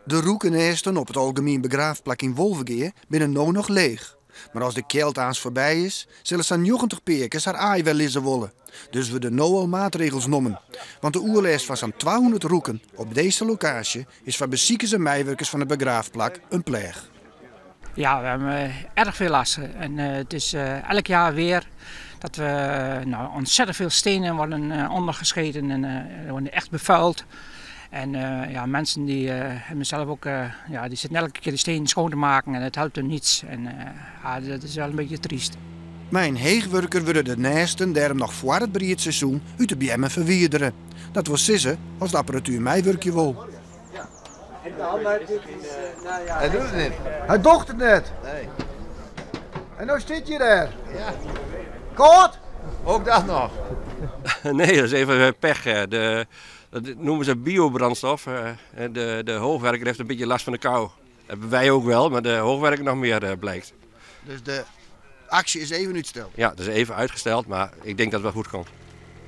De roekenêsten op it algemien begraafplak yn Wolvegea binne no noch leech. Mar as de kjeld aanst foarby is, sille sa'n 90 pearkes har aai wer lizze wolle. Dus wurde no al maatregels nommen. Want de oerlêst fan sa'n 200 roeken op dizze lokaasje is foar besikers en meiwurkers fan it begraafplak in pleach. Ja, we hebben erg veel last. En het is elk jaar weer dat we, nou, ontzettend veel stenen worden ondergescheten en worden echt bevuild. En ja, mensen die hebben zelf ook, ja, die zitten elke keer de stenen schoon te maken en het helpt er niets. En ja, dat is wel een beetje triest. Mei in heechwurker wurde de nêsten dêrom noch foar it briedseizoen út de beammen ferwidere. Dat wol sizze as de apparatuer meiwurkje wol. Hy docht it net. Hy docht it net. Nee. En no sit je dêr. Ja. Kâld? Ook dat noch. Nee, dat is even pech. Dat noemen ze biobrandstof. De hoogwerker heeft een beetje last van de kou. Dat hebben wij ook wel, maar de hoogwerker nog meer blijkt. Dus de aksje is even útsteld? Ja, dat is even uitgesteld, maar ik denk dat het wel goed komt.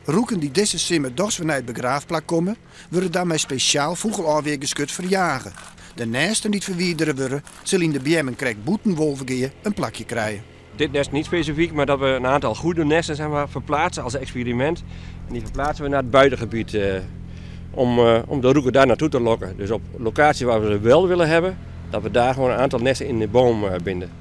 Roeken dy't dizze simmer dochs wer nei it begraafplak komme, wurde dan mei spesjaal fûgelôfweargeskut ferjage. De nêsten dy't ferwidere wurde, sille yn de beammen krekt bûten Wolvegea in plakje krije. Dit nest niet specifiek, maar dat we een aantal goede nesten, zeg maar, verplaatsen als experiment. En die verplaatsen we naar het buitengebied om de roeken daar naartoe te lokken. Dus op locatie waar we ze wel willen hebben, dat we daar gewoon een aantal nesten in de boom binden.